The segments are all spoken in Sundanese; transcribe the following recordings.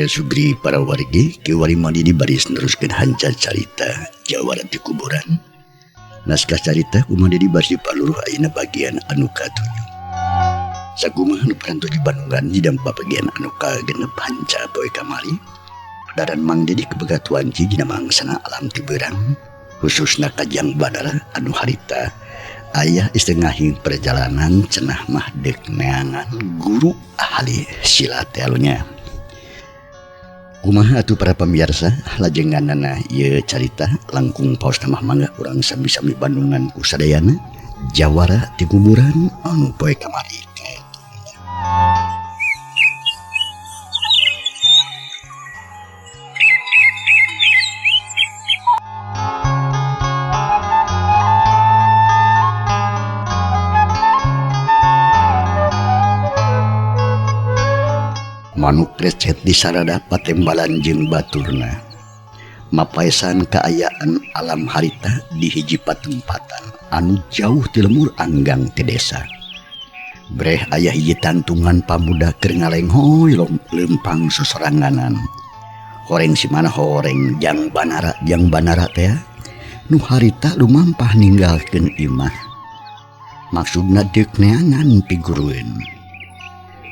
Sugri para wargi kiwari mandi di baris neruskeun hanca carita Jawara ti Kuburan. Naskah carita kumaha di baris paluruh ayeuna bagian anu katujuh. Sakumaha nu parantos di Bandungan dina bagian anu kagenep hanca poe kamari. Padaran Mang Dedi kebegatuan dina mangsana alam ti beurang khususna ka Jang Banara anu harita ayah istengahing perjalanan cenah mah deuk neangan guru ahli silat nya. Kumaha atuh para pemirsa lajenganana ieu carita langkung paos mah mangga urang sami-sami Bandungan ku sadayana Jawara ti Kuburan anu poe kamari. Manuk recet di sarada patembalan jeung baturna. Mapaesan kaayaan alam harita di hiji patempatan anu jauh ti lemur anggang ti desa. Breh aya hiji tantungan pamuda keur ngalenghoy lempang sosoranganan. Horeng si mana horeng Jang Banara teh nu harita lumampah ninggalkeun imah. Maksudna deuk neangan pigurueun.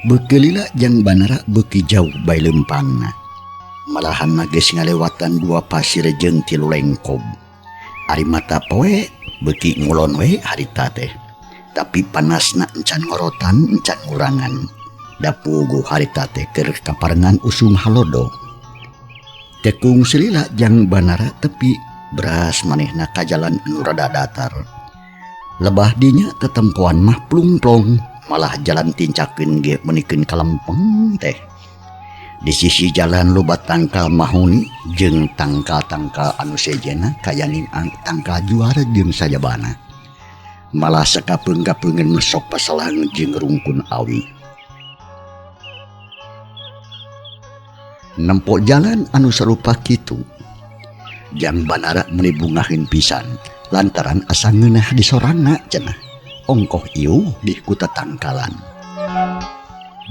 Beukeulila Jang Banara beuki jauh bae lempangna. Malahan geus ngalewatan dua pasir jeung tilu lengkob. Ari mata poe beuki ngulon we harita teh. Tapi panasna encan ngorotan encan ngurangan. Da puguh harita teh keur kaparengan usum halodo. Tekung selila Jang Banara tepi beras manehna ka jalan anu rada datar. Lebah dinya tetempoan mah plungplong. Malah jalan tincakeun ge menikeun kalempeng teh. Di sisi jalan loba tangkal mahoni jeung tangkal-tangkal anu sejena kayaning tangkal juara jeung sajabana. Malah sakapeung-kapeungeun mesok pasalang jeung rungkun awi. Nempo jalan anu sarupa kitu. Jang Banara meuni bungaheun pisan lantaran asa ngeunah di sorangna cenah. Ongkoh iuh di kuta tangkalan.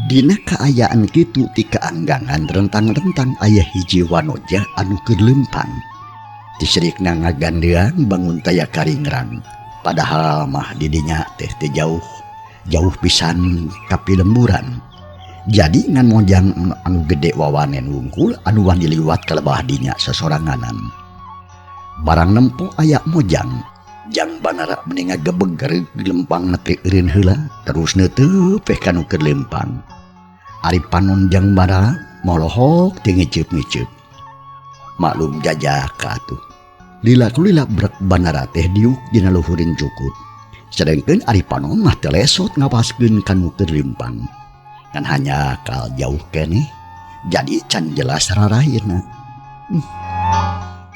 Dina kaayaan kitu ti kaanggangan rentang-rentang aya hiji wanoja anu keur lempang. Tisirikna ngagandeang bangun taya karingrang. Padahal mah didinya teh teu jauh, jauh pisan ka pilemburan. Jadi ngan mojang anu gede wawanen wungkul anu wani liwat ka lebah dinya sosoranganan. Barang nempo aya mojang. Jang Banara meni ngagebeg lempang teh eureun heula terus neuteup teh kanu keur lempang. Ari panon Jang Banara molohok teu ngiceup-ngiceup. Maklum jajaka atuh. Lila kulila brek Banara teh diuk dina luhureun cukut. Sedengkeun ari panon mah teu lesot ngawaskeun kanu keur lempang. Ngan hanya kal jauh keneh jadi can jelas rarayna.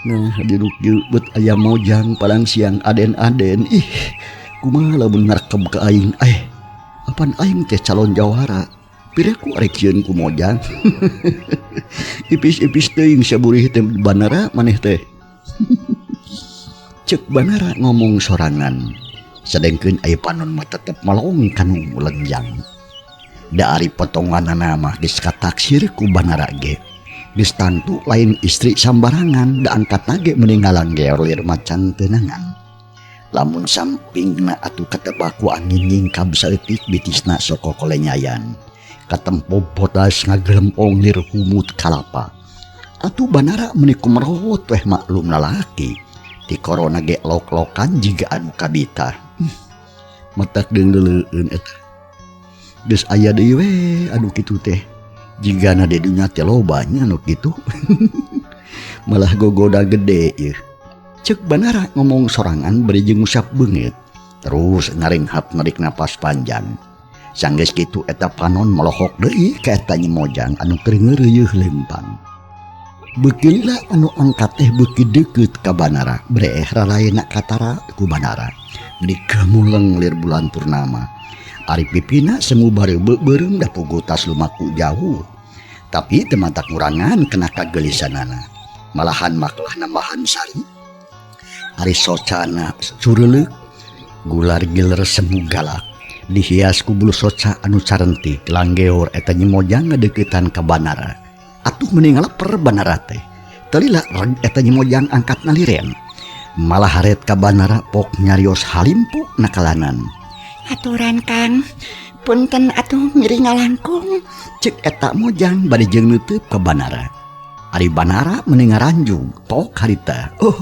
Nah, diruk bet aya mojang palang siang aden-aden. Ih, kumaha lamun ngarkeb ka aing? Apan aing teh calon jawara. Piraku arek sieun ku mojang. Ipis-ipis teuing saburih teh Banara maneh teh. Cek Banara ngomong sorangan. Sedengkeun aya panon mah tetep malong kanu lenjang. Da ari potonganana mah geus kataksir ku Banara ge. Geus tangtu lain istri sambarangan da angkatna ge meninggalan geor macan tenangan. Lamun sampingna atuh katebak ku angin nyingkab saeutik bitisna soko kolenyayan. Katempo bodas ngagelempong lir humut kalapa. Atuh Banara meuni kumerot weh maklum lalaki. Ti korona ge lok-lokan jiga anu kabita. Matak deung leuleun eta. Geus aya deui we anu kitu teh. Jigana di dunya teh loba nya nu kitu. Malah gogoda gede ieu. Cek Banara ngomong sorangan bari jeung ngusap beungeut. Terus ngarenghap narik napas panjang. Sanggeus kitu eta panon melohok deui ka eta Nyi Mojang anu keur ngeureuyeuh lempang. Beuki lila anu angkat teh beuki deukeut ka Banara, breeh ralaena katara ku Banara. Meuni gamuleng lir bulan purnama. Ari pipina semu bareubeu beureum da puguh tas lumaku jauh. Tapi teu matak ngurangan kana kagelisanana. Malahan maklah nambahan sari. Ari socana cureuleuh gular giler semu galak. Dihias ku bulu soca anu carentik langgeor eta Nyi Mojang ngadeuketan ka Banara. Atuh meni ngaleper Banara teh. Teu lila reg eta Nyi Mojang angkat naliren. Malah haret ka Banara pok nyarios halimpu nakalanan. Aturan Kang, punten atuh ngiring ngalangkung. Cek eta Mojang bari jeung neuteub ka Banara. Ari Banara meni ngaranjug pok harita. Oh,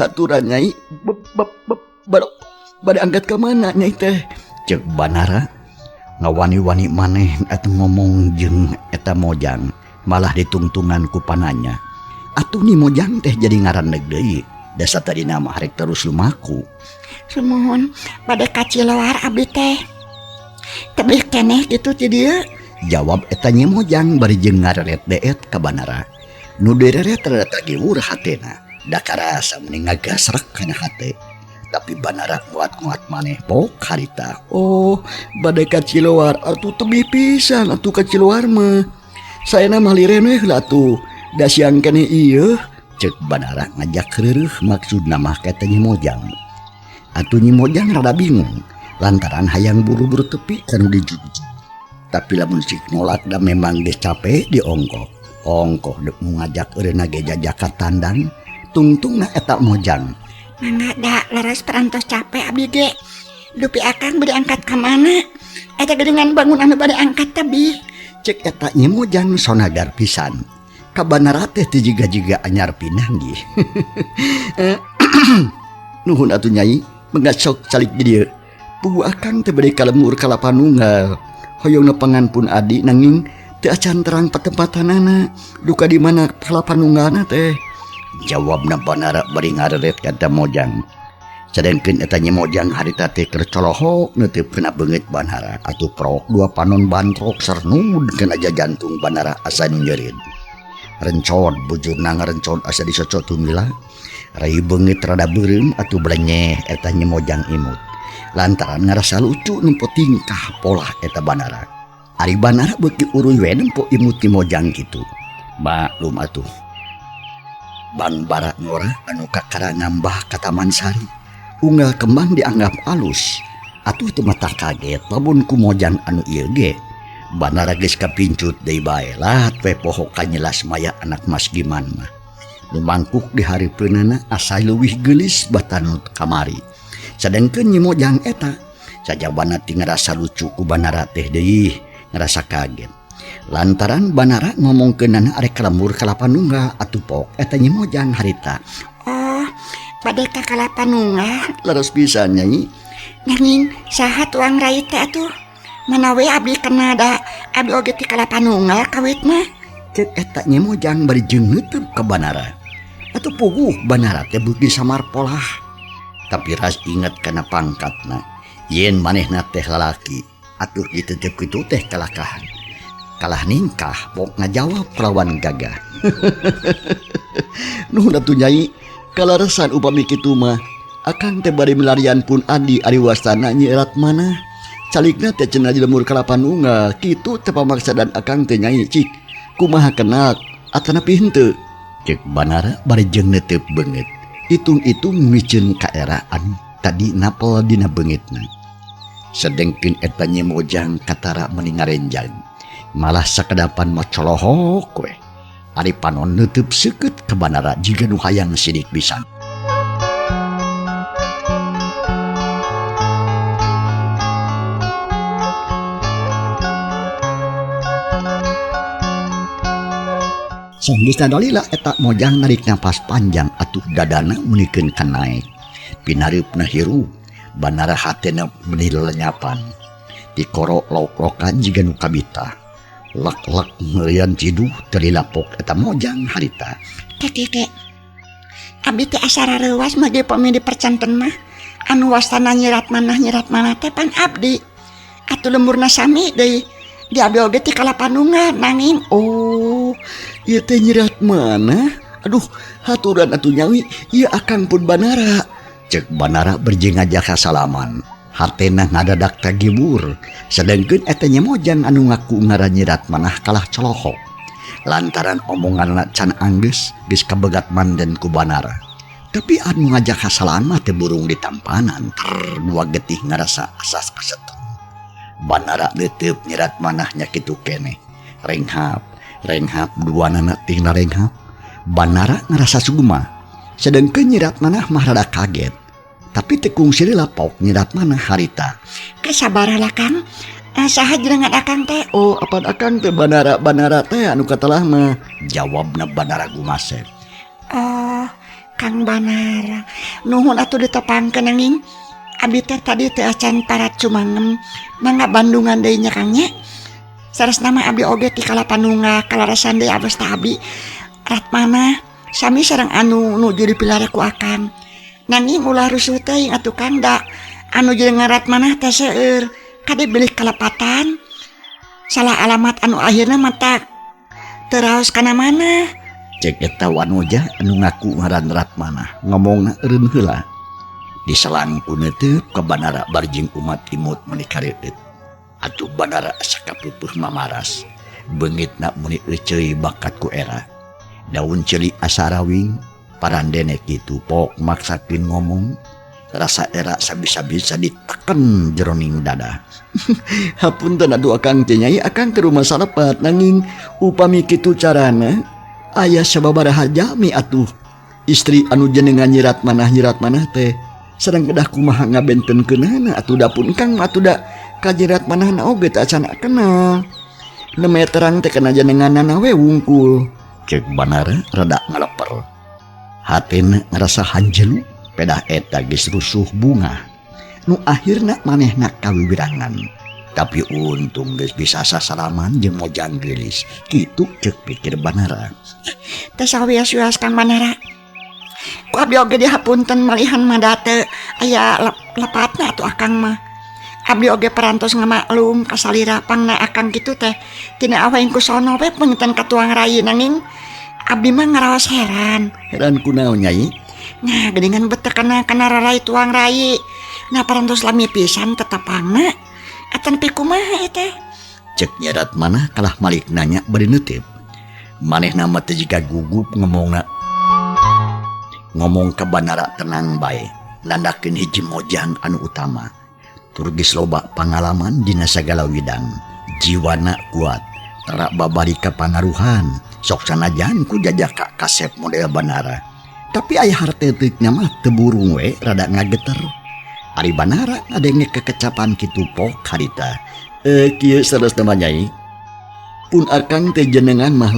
haturan Nyai, bade angkat ka mana Nyai teh? Cek Banara ngawani-wani maneh atuh ngomong jeung eta Mojang malah ditungtungan ku pananya. Atuh Nyi Mojang teh jadi ngaraneg deui. Dasa tadina mah rek terus lumaku. Sumuhun bade ka Ciloar abdi teh. Tebih keneh kitu ti dieu. Jawab eta Nyi Mojang bari jeung ngareret deet ka Banara. Nu direret rada tagiwur hatena. Da karasa meni ngagasrek kana hate. Tapi Banara nguat-nguat maneh pok harita. Oh, bade ka Ciloar atuh tebih pisan atuh ka Ciloar mah. Saena mah liren we heula atuh. Da siang keneh ieu. Cek Banara ngajak reureuh maksudna mah ka eta Nyi Mojang. Atuh Nyi Mojang rada bingung lantaran hayang buru-buru tepi kanu dijujug. Tapi lamun cik nolak da memang geus capek diongkoh. Ongkoh deuk ngajak eureunna ge jajaka tandang tungtungna eta Mojang. Mangga da leres perantos capek abdi ge. Dupi akang bade angkat ka mana? Eta geuningan bangun anu bade angkat tebih. Cek eta Nyi Mojang sonagar pisan. Ka Banara teh teu jiga-jiga anyar pinanggih. Nuhun atuh Nyai, mangga sok calik di dieu. Puguh akang teh bade ka lembur Kalapa Nunggal. Hoyong nepangan pun adi nanging teu acan terang patempatanana. Duka di mana Kalapa Nunggalna teh? Jawabna Banara bari ngareret ka eta Mojang. Sadengkeun eta Nyi Mojang harita teh keur colohok neuteub kana beungeut Banara. Atuh prok dua panon bantrok sernud kana jantung Banara asa nu nyeureud. Rencod bujurna ngarencod asa disocot tumila. Rai beungeut rada beureum atuh belenyeh eta Nyi Mojang imut. Lantaran ngarasa lucu nempo tingkah polah eta Banara. Ari Banara beuki uruy we nempo imut Nyi Mojang kitu. Maklum atuh. Bang bara ngora anu kakara nambah ka Taman Sari. Unggal kembang dianggap alus. Atuh teu mata kaget lamun ku Mojang anu ieu ge. Banara geus kapincut deui bae lah we poho kanyelas maya anak Mas Giman mah. Nu mangkuk di hareupeunana asa leuwih geulis batanut kamari. Sadengkeun Nyi Mojang eta sajabana ti ngarasa lucu ku Banara teh deui ngarasa kaget. Lantaran Banara ngomongkeunana arek ka lembur Kalapa Nunggal atuh pok eta Nyi Mojang harita. Oh, bade ka Kalapa Nunggal? Leres pisan Nyai. Nanging saha tuang rai teh atuh? Manawi abdi kenal da abdi oge ti Kalapa Nunggal kawit mah. Cek eta Nyi Mojang bari jeung neuteub ka Banara. Atuh puguh Banara teh beuki samar polah. Tapi ras inget kana pangkatna. Yen manehna teh lalaki, atuh ditetep kitu teh kalakahan. Kalah ningkah pok ngajawab kalawan gagah. Nuhun atuh Nyai, kalaresan upami kitu mah. Akang teh bade milarian pun adi ari wastana Nyi Erat mana. Calikna teh cenah di lembur Kalapa Nunggal, kitu teh pamaksadan akang teh Nyai cik. Kumaha kenal atanapi henteu? Cek Banara bari jeung neuteub beungeut. Itung-itung miceun ka era anu tadi napel dina beungeutna. Sedengkeun eta Nyi Mojang katara meuni ngarenjang. Malah sakedapan mah colohok we. Ari panon neuteub seukeut ka Banara jiga nu hayang sidik pisan. Sanggeusna dalila eta Mojang narik napas panjang atuh dadana meunikeun ka naek. Pinareupna hirup, Banara hatena meuni lelenyapan. Tikoro lok-lokan jiga nu kabita. Lek-lek meurian ciduh teu dilapok eta Mojang harita. Teh teh. Abdi teh asa rareuwas mah ge pami dipercanten mah. Anu wastana nyirat manah teh pan abdi. Atuh lemburna sami deui. Di abdi oge ti Kalapanunggal nanging oh, ieu teh nyirat manah? Aduh, haturan atuh nyawi, ieu akang pun Banara. Cek Banara berjing ngajak salaman. Hatena ngadadak tagibur. Sedengkeun eta nya mojang anu ngaku ngaran nyirat manah kalah colohok. Lantaran omonganna can anggeus geus kabegat manden ku Banara. Tapi anu ngajak salaman mah teu burung ditampanan, ter dua getih ngarasa asas kasetu. Banara leuteub nyirat manahnya kitu keneh. Renghap, renghap duanana ting renghap. Banara ngarasa sugema. Sedengkeun nyirat manah mah rada kaget. Tapi teu kungsi lapok nyirat manah harita. Kesabaralah Kang. Saha jenengan akang teh? Oh, apan akang teh Banara, Banara teh anu katelah mah. Jawabna Banara gumasep. Oh, Kang Banara. Nuhun atuh ditepangkeun nanging. Abdi teh tadi teh acan parat cumangem. Mangga Bandungan deui nya Kang nya. Saresna mah abdi oge ti Kalapanunggal kalarasan deui abos teh abdi. Ratmanah sami sareng anu nuju dipilare ku akang. Nanging ulah rusuh teuing atuh Kang da anu jeung Ratmanah teh seueur. Kade bilih kalepatan. Salah alamat anu akhirna mah tak teu raos kana mana. Cek eta wanoja anu ngaku ngaran Ratmanah ngomongna eureun heula. Diselang ku neuteub ka Banara barjing umat imut meuni kareueut. Atuh Banara asa kapeupeut mamaras. Beungitna meuni euceuy bakat ku era. Daun ceuli asa rawing, parandene kitu pok maksakeun ngomong. Rasa era sabisa-bisa diteken jeroning dada. Hapunten atuh akang teh nyai, akang ke rumah salepat nanging upami kitu carana aya sababaraha jami atuh. Istri anu jenengan nyirat manah teh sareng kedah kumaha ngabentenkeunana atuh da pun kang atuh da kajirat manahna oge teh acan kenal. Neme terang teh kana jenenganana we wungkul. Cek Banara rada ngaleper. Hatena ngarasa hanjelu pedah eta geus rusuh bunga. Nu akhirna manehna kawiwirangan. Tapi untung geus bisa sasalaman jeung mojang geulis. Kitu cek pikir Banara. Teh sawios-wios Kang Banara. Ku abdi oge dihapunten malihan madate aya lepatna atuh akang mah. Abdi oge parantos ngamaklum kasalira pangna akang kitu teh tina aweng ku sono we panginten katuang rai nanging abdi mah ngaraos heran. Heran kunaon nyai? Nah, geuningan beteh kana rarai tuang rai. Nah, parantos lami pisan tetepangna. Atan pi kumaha ieu teh? Cek nyerat manah kalah malik nanya bari neuteup. Manehna mah teh jiga gugup ngomongna. Ngomong ka Banara tenang bae, nandakeun hiji mojang anu utama. Tur geus loba pangalaman dina sagala widang. Jiwana kuat, tara babari kapangaruhan, sok sanajan ku jajaka kasep model Banara. Tapi aya harteteukna mah teu burung we rada ngageter. Ari Banara ngadenge kekecapan kitu pok harita. Kieu sanesna mah nyai. Pun akang teh jenengan mah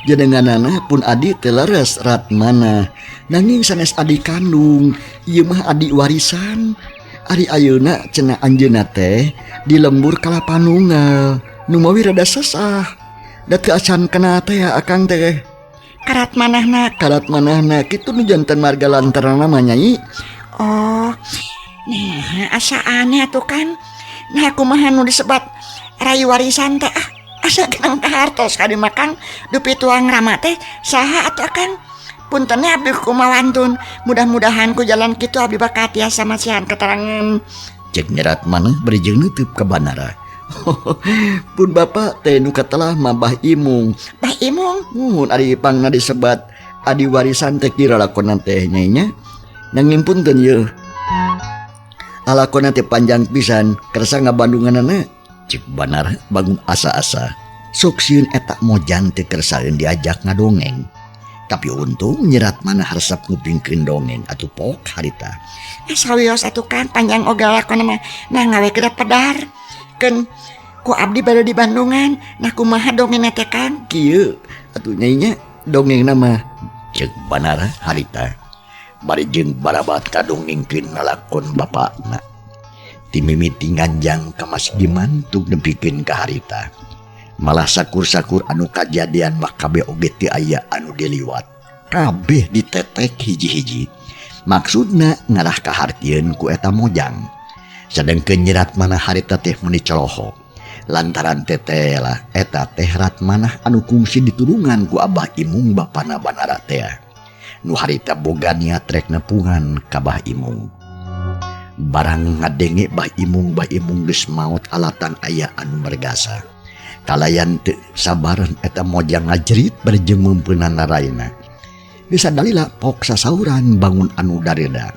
jenenganana pun adi teh leres Ratmanah. Nanging sanes adi kandung, ieu mah adi warisan. Ari ayeuna cenah anjeunna teh di lembur Kalapanunggal, nu mawi rada sesah. Da teu acan kenal teh akang teh. Karat manahna, karat manahna kitu nu janten marga lantaran mah nyai. Oh, nah asa aneh atuh kan. Nah kumaha nu disebat rai warisan teh ah. Asa genang kahartos kadi makan dupi tuang rama teh saha atuh akang. Punten abdi kumawantun, mudah-mudahan ku jalan kitu abdi bakal tiasa masihan keterangan. Cek nyerat maneh bari jeung neuteub ka Banara. Pun bapak teh nu katelah mah Bah Imung. Bah Imung? Muhun ari pangna disebat adi warisan teh kira lakonan teh nyai nya. Nanging punten yeuh. Alakona teh panjang pisan kersa ngabandunganana. Cek Banara bangun asa-asa. Sok sieun eta mojan teh kersaeun diajak ngadongeng. Tapi untung nyerat manah resep ngupingkeun dongeng atuh pok harita. Sawios atuh kan panjang oge lakona mah. Nah ngawe geura pedar. Keun ku abdi bade di Bandungan. Nah kumaha dongengna teh Kang? Kieu atuh nyai nya dongengna mah. Cek Banara harita. Bari jeung barabat kadongengkeun lalakon bapakna. Ti mimiti nganjang ka Masjiman tug nepikeun ka harita. Malah sakur-sakur anu kajadian mah kabeh oge teu aya anu diliwat. Kabeh ditetek hiji-hiji. Maksudna ngarah kahartieun ku eta mojang. Sedengkeun Nyi Ratmanah harita teh meuni colohok. Lantaran tetela eta teh Ratmanah anu kungsi ditulungan ku Abah Imung bapana Banara teh. Nu harita boga niat rek nepungan ka Bah Imung. Barang ngadenge Bah Imung geus maot alatan aya anu mergasa. Kalayan teu sabaran eta mojang ngajerit bari jeung meumpeunana raina. Bisa dalila pok sasauran bangun anu dareda.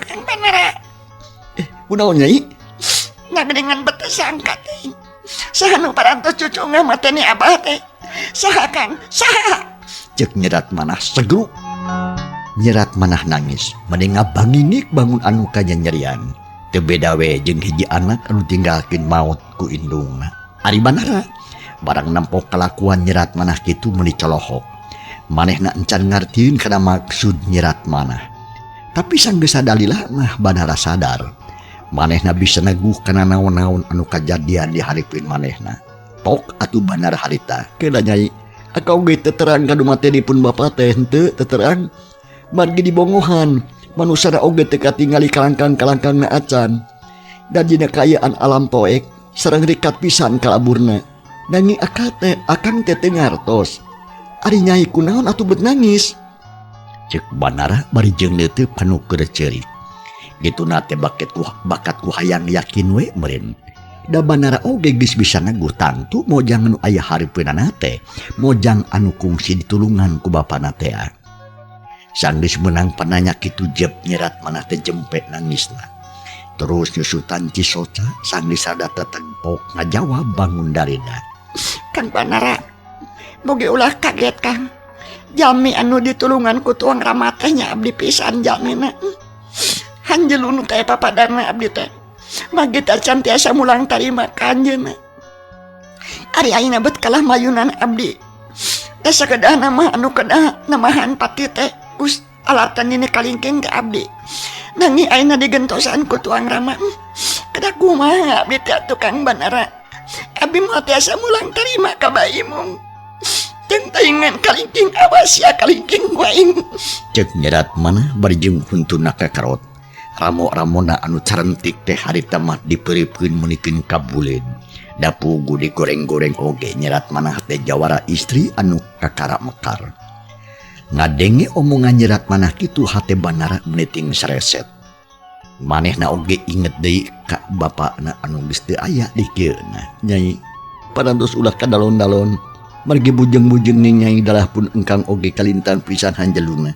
Kang Banara. Kunaon Nyai? Ngagedengan bete sangka teh. Saha nu parantos cucu ngamateni abah teh? Saha Kang? Saha? Ceuk Nyi Ratmanah segruk. Nyi Ratmanah nangis, meni ngabanginik bangun anu kanyanyerian. Teu beda we jeung hiji anak anu tinggalkeun maot ku indungna. Ari Banara barang nempo kalakuan Nyi Ratmanah kitu meuni colohok. Manehna encan ngartieun kana maksud Nyi Ratmanah. Tapi sanggeus sadalila mah Banara sadar. Manehna bisa neguh kana naon-naon anu kajadian di hareupeun manehna. Tok atuh Banara harita. Keula Nyai, akau ge teu terang ka materi pun bapa teh henteu teu terang. Margi dibongohan, manusana oge teu katingali kalangkang-kalangkangna acan. Dan dina kaayaan alam poek sareng rikat pisan kalaburna. Nanging akang teh teu ngartos. Ari Nyai kunaon atuh bet nangis? Ceuk Banara bari jeung neuteub kanu keur ceurik. Dituna teh bakat ku hayang yakin we meureun. Da Banara oge geus bisa neguh tangtu mojang anu aya hareupeunana teh, mojang anu kungsi ditulungan ku bapana teh. Sanggeus meunang pananya kitu jeb Nyi Ratmanah teh jempe nangisna. Terus nyusutan cisoca sanggeus rada tetengpok ngajawab bangun darida. Kang Banara, boge ulah kaget Kang. Jalmi anu ditulungan ku tuang Rama teh nya abdi pisan jalmina. Hanjeun nu teh papadana abdi teh. Magi tacan tiasa mulang tarima ka anjeunna. Ari ayeuna bet kalah mayunan abdi. Da sakedahna mah anu kedah namahan pati teh Gus alatan ini kalingking ke abdi. Nanging ayeuna digentosan ku tuang Rama. Kedah kumaha abdi teh atuh Kang Banara. Abdi moal tiasa mulang tarima ka Bah Imung. Teu taingan kalingking awas ya kalingking waing. Ceuk Nyi Ratmanah bari jeung huntuna kakarot. Ramo-ramona anu carentik teh harita mah dipeuripkeun meunikeun kabuleun. Da pugu digoreng-goreng oge Nyi Ratmanah teh jawara istri anu kakara mekar. Ngadenge omongan Nyi Ratmanah kitu hate Banara meniting sareset. Manehna oge inget deui ka bapana anu geus teu aya di kieuna. Nyai parantos ulah kadalon-dalon margi bujeng-bujeng ning Nyai dalah pun engkang oge kalintan pisan hanjeluna.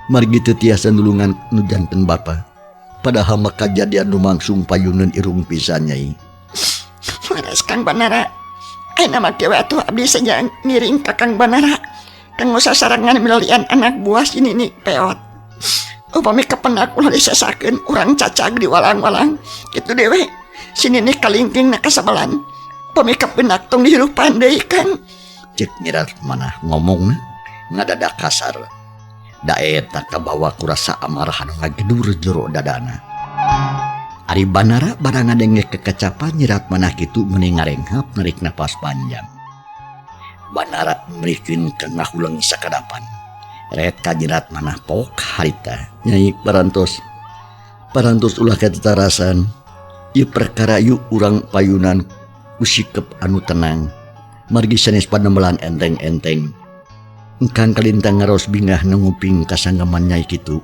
Margi teu tiasa nulungan nu janten bapa. Padahal mah kajadian nu mangsung payuneun irung pisan Nyai. Leres Kang Banara. Ayeuna mah kieu atuh abdi saja ngiring ka Kang Banara. Kang sasarangan milarian anak buah sini nih peot. Upami kepenak ulah disesakeun urang cacag di walang-walang. Kitu dewe. Sini nih kalingking na kasabalan. Upami kepenak tong dihirupan deui Kang. Ceuk Nyi Ratmanah ngomongna ngadadak kasar. Da eta kabawa ku rasa amarah anu ngagedur jero dadana. Ari Banara barang ngadenge kekacapan Nyi Ratmanah kitu meuni ngarenghap narik napas panjang. Banara mrikeun ka ngahuleng sakadapan. Ret ka Nyi Ratmanah pok harita. Nyai parantos ulah katetarasan. Ieu perkara yuk urang payunan ku sikep anu tenang. Margi sanes panemelan enteng-enteng. Engkang kalintang ngaros bingah nanguping kasanggaman Nyai kitu.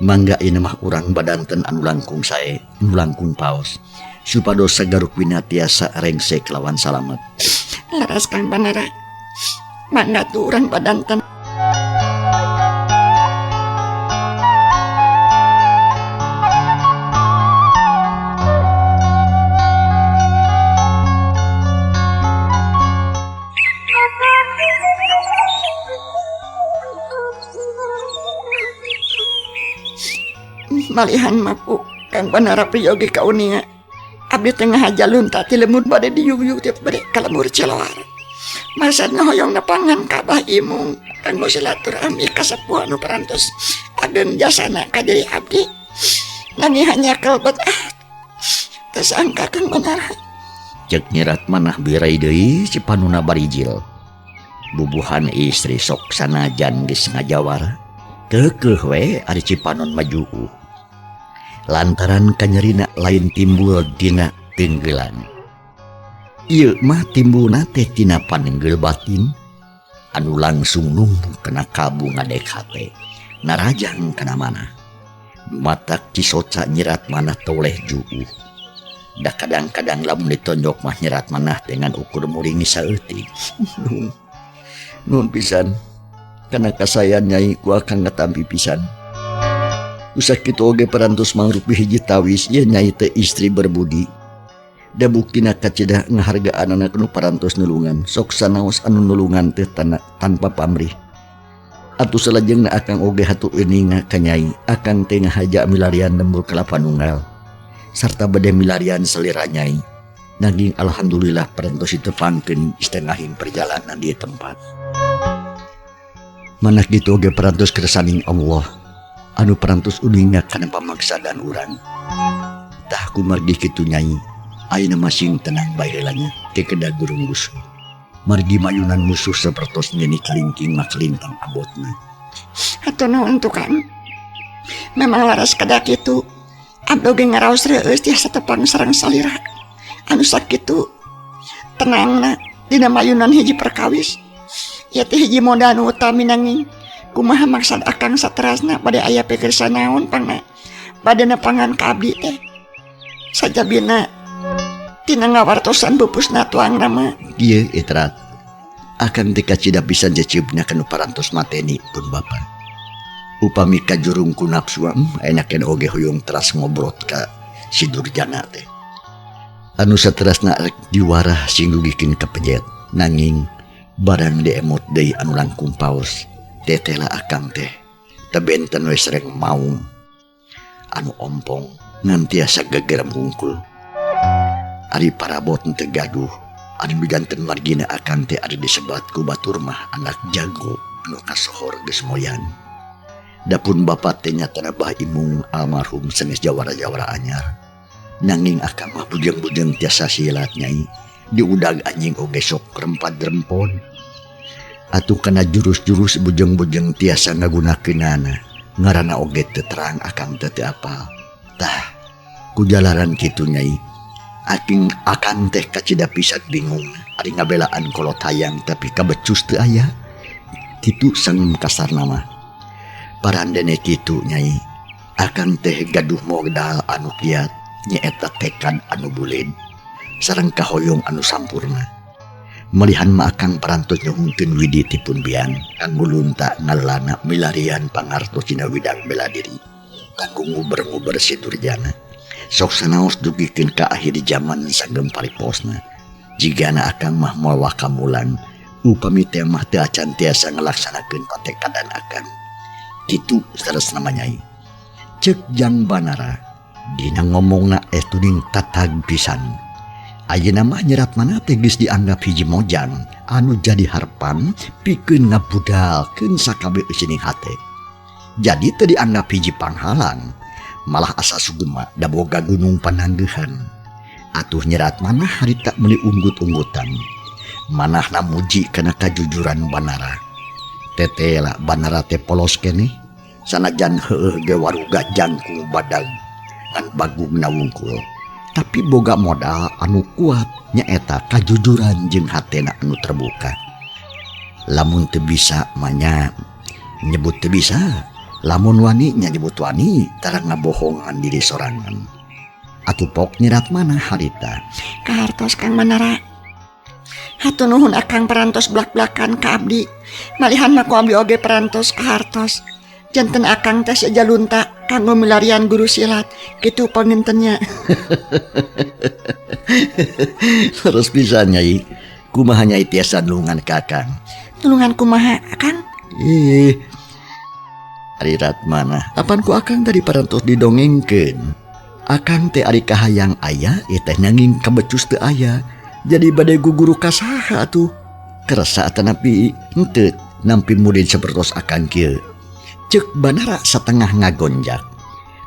Mangga ieu mah urang badanten anu langkung sae, anu langkung paos. Supados sagaruk wina tiasa rengse kelawan salamet. Leres Kang Banara. Mangga tuh urang badanten. Malihan maku Kang Banara priyogi kauninga. Abdi tengah aja lunta ti lemur bade diyuyuk tiap bade ka lemur Ciloar. Maksudna hoyong nepangan ka Bah Imung kanggo silaturahmi ka sepuh anu parantos ageung jasana ka diri abdi. Nanging hanya kelbet teu sangka Kang Banara. Ceuk Nyi Ratmanah birai deui si panuna barijil. Bubuhan istri sok sanajan geus ngajawara. Keukeuh we ari Cipanon mah juuh. Lantaran kanyerina lain timbul dina teunggelan. Ieu mah timbulna teh tina panenggel batin anu langsung numbuh kana kalbu ngadek hate. Narajang kana manah. Matak cisoca nyerat manah toleh juuh. Da kadang-kadang lamun ditonjok mah nyerat manah dengan ukur muringi saeutik. Nuhun pisan kana kasayan Nyai ku akang ngatampi pisan. Ku sakitu oge parantos mangrupi hiji tawis ieu Nyai teh istri berbudi. Da buktina kacida ngahargaan anak nu parantos nulungan sok sanaos anu nulungan teh tanpa pamrih. Atuh salajengna akang oge hatur uninga ka Nyai akang teh ngahaja milarian lembur kalapa nunggal sarta bade milarian salira Nyai. Nanging alhamdulillah parantos ditepangkeun istengahing perjalanan di tempat. Manah kitu oge parantos kersaning Allah anu parantos uninga kana pamaksadan urang. Tah kumargi kitu Nyai, ayeuna masing tenang bae heula nya teu kedah gurung musuh. Margi mayunan musuh sapertos nini kalingking mah kalintang abotna. Hatur nuhun tukang. Memang laras kedah kitu. Abdi oge ngaraos reueus tiasa tepang sareng salira. Anu sakitu tenangna dina mayunan hiji perkawis. Ieu teh hiji modal nu utami nanging kumaha maksad akang saterasna bade aya pikir sanaon pangna bade nepangan ka abdi teh. Sajabina tina ngawartosan pupusna tuangna mah. Ieu itrat akang teh kacida pisan ceceupna kanu parantos mateni pun bapa. Upami kajurung ku nafsu enakeun oge hoyong teras ngobrot ka si Durjana teh. Anu saterasna rek diwarah sing dugikeun ka pejet nanging barang diemot deui anu langkung paos tetela akang teh teu benten we sareng maung anu ompong ngan tiasa gegerem hungkul. Ari parabot teu gaduh anu dijanten margina akang teh ari disebat ku batur mah anak jago anu kasohor geus moyan. Dapun bapa teh nyatana bah imung almarhum sanes jawara-jawara anyar. Nanging akang mah bujeng-bujeng tiasa silat Nyai diudag anjing oge sok rempad-rempon. Atuh kana jurus-jurus bujeng-bujeng tiasa ngagunakeunana ngaranna oge teu terang akang teh teu apal. Tah kujalaran kitu Nyai aking akang teh kacida pisan bingung ari ngabelaan kolot hayang tapi kabecus teu aya. Kitu sangem kasarna mah. Parandene kitu Nyai akang teh gaduh modal anu kiat nyaeta tekad anu buleud sareng kahoyong anu sampurna. Malihan mah akang parantos nyuhunkeun widi ti pun biang kanggo lunta ngalana milarian pangartos dina widang bela diri kanggo nguber-nguber si Durjana. Sok sanaos dugikeun ka akhir zaman sagem pariposna. Jigana akang mah moal wakamulan upami teh mah teu acan tiasa ngalaksanakeun patekadan akang. Kitu saleresna mah Nyai. Ceuk Jang Banara dina ngomongna tuning tatag pisan. Ayeuna mah nyerat mana teh geus dianggap hiji mojang anu jadi harpan pikeun ngabudalkeun sakabeh eusining hate. Jadi teu dianggap hiji panghalang, malah asa sugema da boga gunung pananggehan. Atuh nyerat manah harita meuli unggut-unggutan. Manahna muji kana kajujuran Banara. Tetela Banara teh polos keneh, sanajan heueuh ge waruga jangkung badag ngan bagungna wungkul. Tapi boga modal anu kuat nyaeta kajujuran jeung hatena anu terbuka. Lamun teu bisa mah nyebut teu bisa, lamun wani nya nyebut wani, tara ngabohongan diri sorangan. Atuh pok nyerat mana harita? Kahartos Kang Manara. Hatur nuhun akang parantos blak-blakan ka abdi. Malihan mah ku abdi oge parantos kahartos. Janten akang teh sejalunta kanggo milarian guru silat kitu pangintennya. Terus bisa Nyai, kumaha Nyai tiasa nulungan ka akang? Nulungan kumaha akang? Ih, ari Ratmana, apan ku akang tadi parantos didongengkeun. Akang teh ari kahayang aya, ieu teh nanging kabecus teu aya. Jadi bade guguru ka saha atuh? Kersa atanapi henteu nampi murid sapertos akang kieu. Ceuk Banara satengah ngagonjak.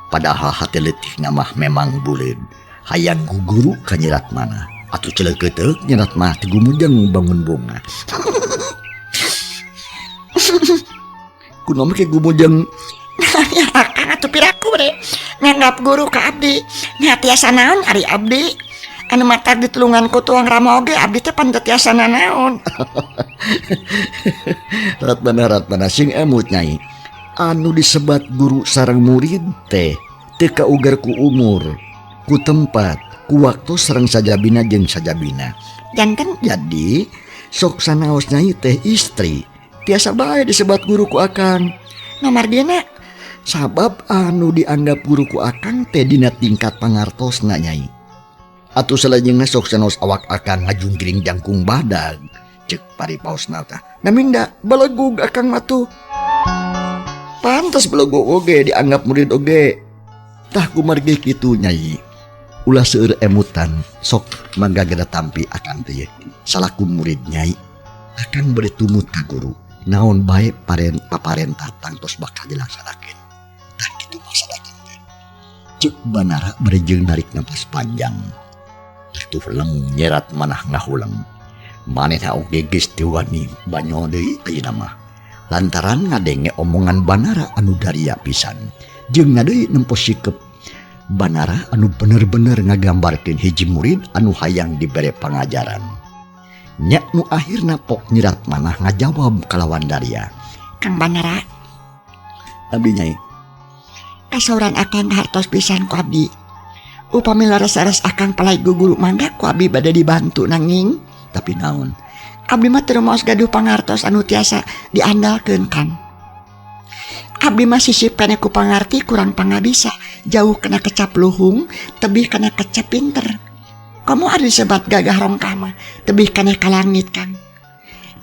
Padahal hate leutikna mah memang buleud. Hayang guguru ka nyerat mana. Atuh celeukeuteup nyerat mah teu gumujeng bangun bunga. Kunaon ke gumujeng? Ya akang atuh piraku bre nganggap guru ka abdi. Nya tiasa naon ari abdi? Anu matak ditulungan ku tuang rama oge abdi teh pan teu tiasa nanaon. Rat mana sing emut Nyai. Anu disebat guru sareng murid teh teu kaugar ku umur, ku tempat, ku waktu sareng sajabina jeung sajabina. Janten Jadi sok sanaos Nyai teh istri tiasa bae disebat guru ku akang. Nomor dina Sabab anu dianggap guru ku akang teh dina tingkat pangartosna Nyai. Atuh salajengna sok sanaos awak akang ngajungkiring jangkung badag cek paripaosna tah. Naminda belegug akang mah tuh. Pantes belegug oge dianggap murid oge. Tah kumargi kitu Nyai. Ulah seueur emutan sok mangga geda tampi akang teh salaku murid Nyai. Akang bade tumut ka guru. Naon bae paren paparentah tangtos bakal dilaksanakeun. Tah kitu maksud akang teh. Cek Banara bari jeung narik napas panjang. Atuh leng nyerat manah ngahuleng. Manehna oge geus teu wani banyol deui ayeuna mah. Lantaran ngadenge omongan Banara anu daria pisan. Jeung deui nempo sikep Banara anu bener-bener ngagambarkeun hiji murid anu hayang dibere pangajaran. Nya nu akhirna pok nyirat manah ngajawab kalawan daria. Kang Banara, Abdi Nyai. Kasauran akang hartos pisan ku abdi. Upami leres-leres akang palai guguru mangga ku abdi bade dibantu nanging tapi naon? Abdi mah teu rumaos gaduh pangartos anu tiasa diandalkeun Kang. Abdi mah sisip kana ku pangarti kurang pangabisa, jauh kena kecap luhung, tebih kana kecap pinter. Komo ari disebat gagah rongkah mah, tebih kana ka langit Kang.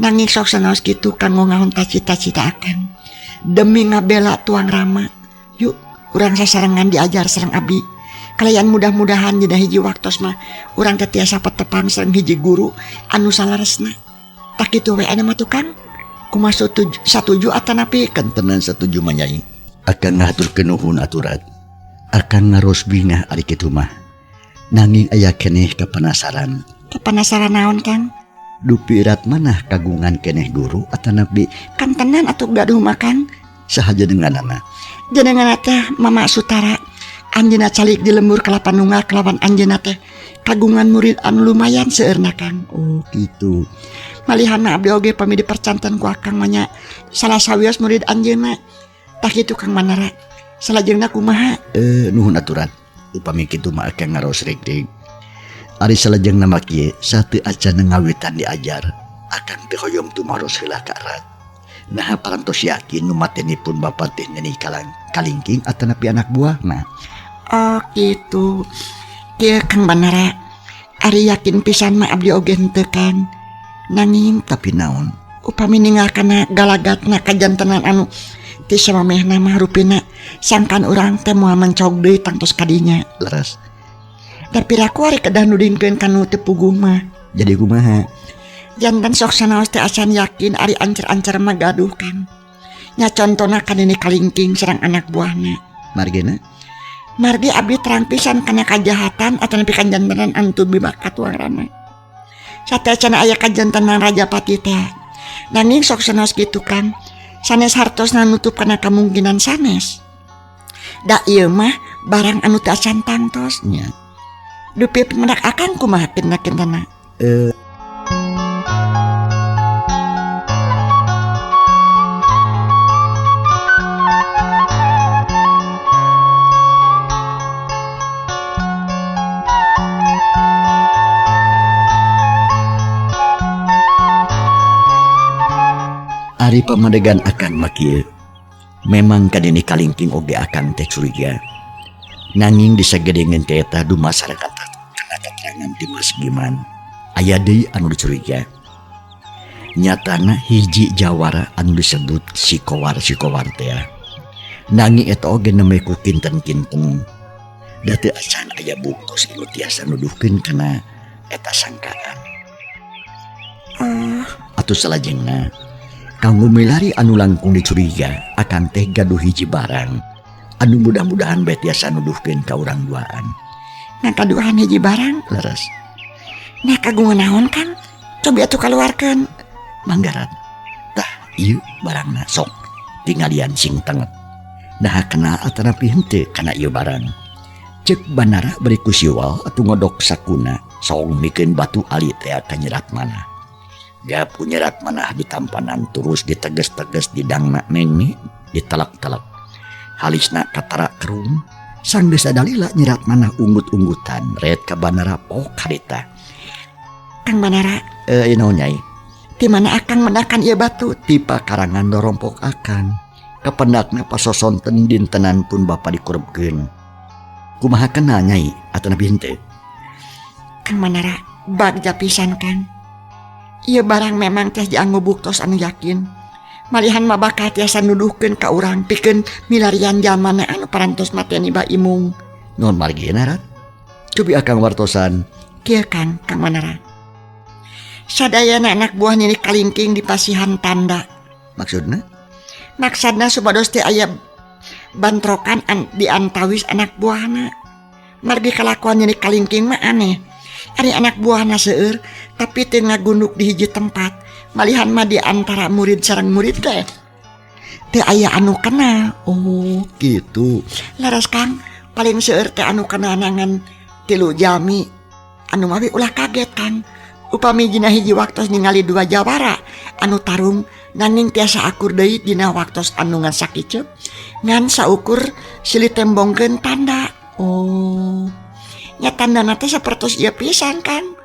Nanging sok sanaos kitu kanggo ngahonta cita-cita akang. Demi ngabela tuang rama, yuk urang sasarengan diajar sareng abdi. Kalayan mudah-mudahan dina hiji waktos mah urang teh tiasa petepang sareng hiji guru anu salaresna. Tah kitu we anu mah tuh Kang. Kumaha satuju atanapi Kentenan satuju mah Nyai. Akang ngahaturkeun nuhun aturat. Akang ngaros bingah ari kitu mah. Nanging aya keneh kapanasaran. Kapanasaran naon Kang? Dupi rat manah kagungan keneh guru atanapi Kantenan atuh gaduh mah Kang? Saha jenenganana? Jenenganna teh Mama Sutara. Anjeunna calik di lembur Kalapa Nunggal kalawan anjeunna teh kagungan murid anu lumayan seueurna Kang. Oh kitu. Malihana abdi oge pami dipercanten ku akang mah nya salah sawios murid anjeunna. Tah kitu Kang Banara. Salajengna kumaha? Nuhun aturan. Upami kitu mah akang ngaros rek-rek. Ari salajengna mah kieu sateu acan ngawitan diajar. Akang teh hoyong tumaros heula ka erat. Naha parantos yakin nu matenipun bapa teh Nini Kalingking atanapi anak buahna. Oh kitu. Kieu Kang Banara. Ari yakin pisan mah abdi oge henteu Kang. Nanging tapi naon? Upami ningal kana galagatna kajantenan anu ti samamehna mah rupina sangkan urang teh moal mencog deui tangtos kadinya. Leres. Tapi raku ari kedah nudingkeun kanu teu puguh mah. Jadi kumaha? Janten sok sanaos teh acan yakin ari ancer-ancer mah gaduh Kang. Nya contona ka Nini Kalingking sareng anak buahna. Margina? Margi abdi terang pisan kana kajahatan atanapi kajantenan anu teu bibaka tuang rama. Sateuacan aya kajantenan Rajapati teh. Nanging sok sanaos kitu Kang. Sanes hartosna nutup kana kamungkinan sanes. Da ieu mah barang anu teu acan tangtos. Nya. Dupi pimenak akang kumaha kinten-kintena? Ari pamadegan akang mah kieu. Memang ka Nini Kalingking oge akang teh curiga. Nanging disagedengeun teh eta dumasar kana katerangan ti Mas Giman. Aya deui anu dicuriga. Nyatana hiji jawara anu disebut si Kowar si Kowar teh. Nanging eta oge nembe ku kinten-kinten. Da teu acan aya buktos anu tiasa nuduhkeun kana eta sangkaan. Atuh salajengna kanggo milari anu langkung dicuriga akang teh gaduh hiji barang anu mudah-mudahan bae tiasa nuduhkeun ka urang duaan. Nah kaduhan hiji barang? Leres. Nah kagungan naon Kang? Cobi atuh kaluarkeun. Manggaran. Tah ieu barangna sok. Tingalian sing tenget. Nah kenal atanapi henteu kana ieu barang. Cek Banara bari ku siwal atuh ngodok sakuna song mikeun batu ali teh ka nyerat manah. Gap ku nyerat manah ditampanan terus diteges-teges didangna mengme ditelak-telak. Halisna katara kerung sanggeus sadalila nyerat manah unggut-unggutan ret ka Banara pok harita. Kang Banara, naon Nyai? Di mana akang mendakan ieu batu? Ti pakarangan dorompok akang. Kapendakna pasosonten dintenan pun bapa dikurebkeun. Kumaha kenal Nyai atanapi henteu? Kang Banara, bagja pisan Kang. Ieu barang memang teh dianggo buktos anu yakin. Malihan mah bakal tiasa nuduhkeun ka urang pikeun milarian jalmana anu parantos mateni Ba Imung. Naon margina Rat? Cobi akang wartosan. Kieu Kang, Kang Banara. Sadayana anak buah Nini Kalingking dipasihan tanda. Maksudna? Maksudna supados teh aya bantrokan di antawis anak buahna. Margi kalakuan Nini Kalingking mah aneh. Ari anak buahna seueur tapi teu ngagunduk di hiji tempat. Malihan mah di antara murid sareng murid teh teu aya anu kenal. Oh, gitu. Laras Kang, paling seueur teh anu kenal ngan 3 jalmi. Anu mawi ulah kaget Kang. Upami dina hiji waktos ningali 2 jawara anu tarung nanging tiasa akur deui dina waktos anu ngan sakiceup ngan saukur silih tembongkeun tanda. Oh, nya tandana teh sapertos ieu pisan Kang.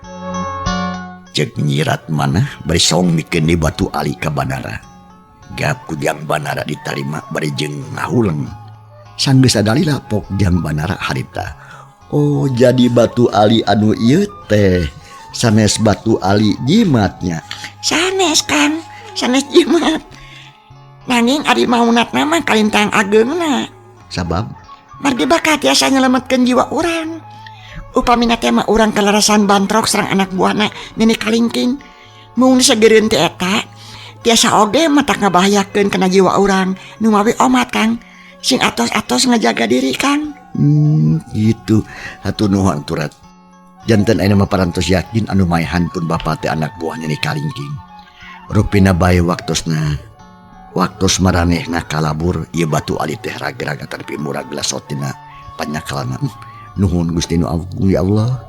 Cek nyirat manah bari song mikeun di batu ali ka Banara. Gap ku jang Banara ditarima bari jeung ngahuleng. Sanggeus sadalila pok jang Banara harita. Oh, jadi batu ali anu ieu teh sanes batu ali jimatnya. Sanes Kang, sanes jimat. Nanging ari maunatna mah kalintang ageungna. Sabab? Margi bakal tiasa nyelametkeun jiwa urang. Upamina teh mah urang kalarasan bantrok sareng anak buahna Nini Kalingking. Mung segereun teh eta tiasa oge matak ngabahayakeun kana jiwa urang. Nu mawi omat Kang, sing atos-atos ngajaga diri Kang. Gitu. Hatur nuhun aturat. Janten ayeuna mah parantos yakin anu maehan pun bapa teh anak buah Nini Kalingking. Rupina bae waktosna. Waktos maranehna kalabur ieu batu ali teh ragrag atapi murag lasotina panyakalna. Nuhun Gusti nu agung ya Allah.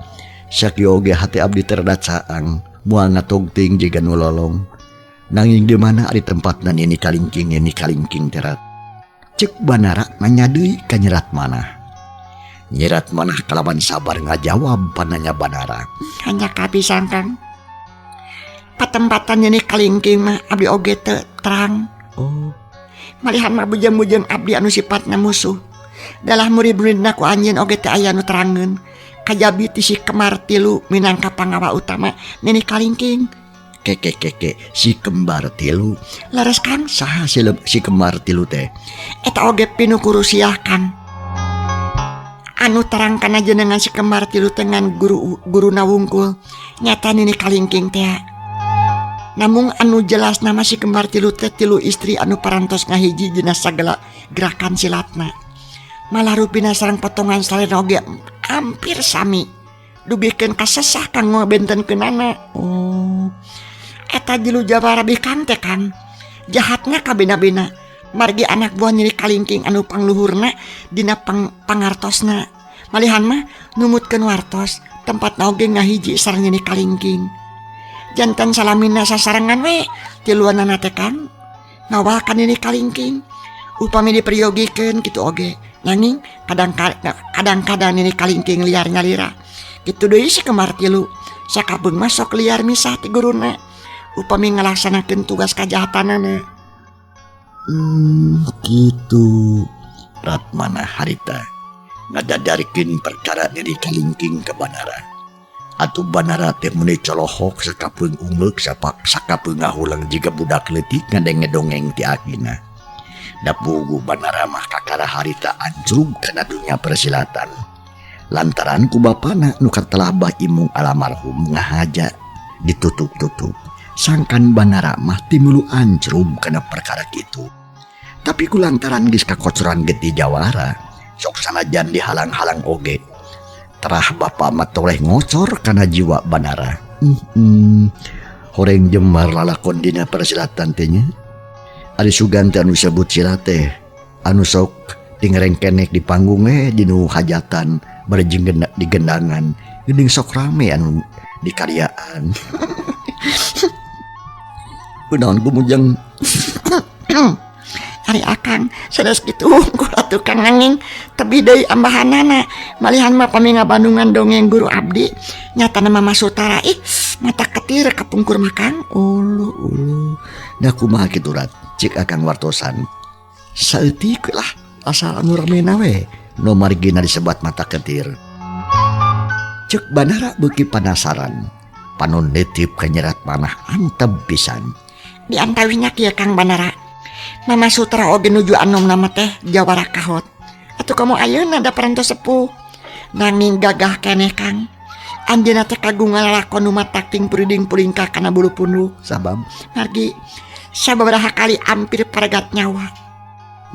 Sakieu oge hate abdi teh rada caang, moal ngatogting jiga nu lolong. Nanging di mana ari tempatna Nini Kalingking, Nini Kalingking teh rat. Cek Banara nanya deui ka nyerat manah. Nyerat manah kalawan sabar ngajawab pananya Banara. Hanya kapisan Kang. Patempatan Nini Kalingking mah abdi oge teu terang. Oh. Malihan mah bujeng-bujeng abdi anu sifatna musuh. Dalah murid-muridna ku anjeun oge teu aya nu terangeun. Kajabi ti si kembar tilu minangka pangawa utama Nini Kalingking. Keke keke si kembar tilu. Laras Kang, saha si kembar tilu teh? Eta oge pinuh kurusiah Kang. Anu terang kana jenengan si kembar tilu dengan guruna wungkul nyata Nini Kalingking teh. Namung anu jelas nama si kembar tilu teh tilu istri anu parantos ngahiji dina sagala gerakan silatna. Malah rupina sareng potongan salena oge hampir sami. Dugikeun kasesah kanggo bentenkeunana. Oh. Eta jilu jawara bikang teh Kang. Jahatna kabina-bina. Margi anak buah Nini Kalingking anu pangluhurna dina pangartosna. Malihan mah numutkeun wartos tempatna oge ngahiji sareng Nini Kalingking. Jantan salamina sasarengan we tiluanana teh Kang. Ngawal ka Nini Kalingking. Upami diperyogikeun kitu oge. Nanging kadang-kadang Nini Kalingking liar nyalira. Kitu deui si kembar tilu. Sakapeung mah sok liar misah ti guruna. Upami ngalaksanakeun tugas kajahatanana. Gitu. Ratmana harita ngadadarikeun perkara Nini Kalingking ka Banara. Atuh Banara teh meuni colohok sakapeung ungeuk sapak sakapeung ngahuleng jiga budak leutik ngadenge dongeng ti akina. Da puguh Banara mah kakara harita ancrug kana dunya persilatan. Lantaran ku bapana nu katelah Bah Imung almarhum ngahaja ditutup-tutup. Sangkan Banara mah timulu ancrug kana perkara kitu. Tapi ku lantaran geus kakocoran getih jawara, sok sanajan dihalang-halang oge. Terah bapa mah toleh ngocor kana jiwa Banara. Horeng jemar lalakon dina persilatan teh nya. Ari sugan teh anu disebut sira teh anu sok dingerengkenek di panggung dinu hajatan bari jeung di gendangan geuning sok rame anu di karyaan. Kunaon gumujeng? Ari akang sanes kitu hungkul atuh Kang nanging tebih deui ambahanana malihan mah pami ngabandungan dongeng guru abdi nyatana Mama Sutara ih mata ketir kapungkur mah Kang. Uluh uluh da kumaha kitu Rat cik akang wartosan saeutik lah asal anu ramena we nu margina disebat mata ketir. Cek Bandara beuki panasaran panon netip ka nyerat manah antep pisan. Di antawisna kieu Kang Bandara Mama Sutra oge nuju anom nama teh jawara kahot atuh kamu ayeuna da parantos sepuh nanging gagah keneh Kang. Anjeunna teh kagungan lalakon nu matak ting puriding-puringkah kana bulu punduk sabab margi sababaraha kali ampir paregat nyawa.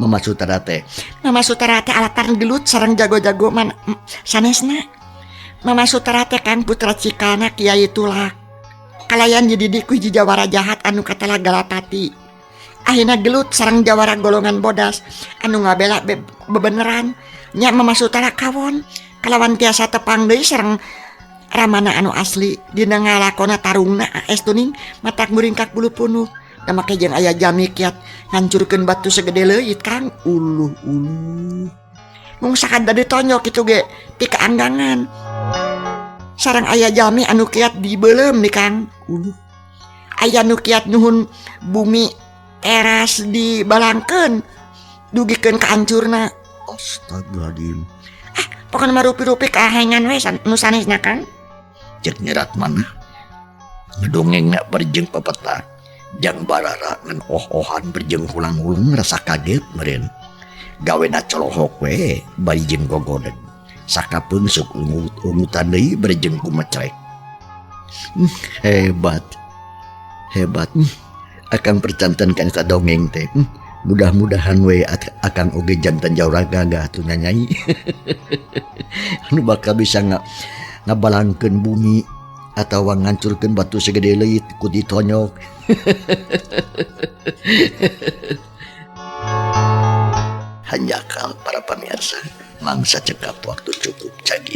Mama Sutara teh Mama Sutara teh alatan gelut sareng jago-jago man sanesna. Mama Sutara teh kan putra cikalna Kiai Tulak kalayan dididik ku hiji jawara jahat anu katala Galapati. Akhirna gelut sareng jawara golongan bodas anu ngabela bebeneran nya Mama Sutara kawon kalawan tiasa tepang deui sareng ramana anu asli dina ngalakona tarungna estuning matak muringkak bulu punuk da make jeung aya jami kiat ngancurkeun batu segede leuit Kang. Uluh uluh mung sakadar ditonyok kitu ge ti kaanggangan sareng aya jami anu kiat dibeuleum di Kang. Uluh aya nu kiat nuhun bumi teras dibalangkeun dugikeun ka hancurna. Astagfirullahaladzim. Ah pokona mah rupi-rupi kahengan we nu sanesna Kang. Cek nyerat manah ngedongengna berjeng pepeta jang barara ngan oh-ohan berjeng hulang-hulung rasa kaget meureun gawena colohok we bari jeung gogodeg sakapeung sok ungut-ungutan deui berjeng kumecrek. Hebat hebat. Akang percanten kan eta dongeng teh. Mudah-mudahan we akang oge jantan jawara gagah atuh nyanyai. Anu bakal bisa ngabalangkeun bumi atawa ngancurkeun batu segede leuit ku ditonyok. Hanjakal para pamirsa, mangsa cekap waktu cukup cagi.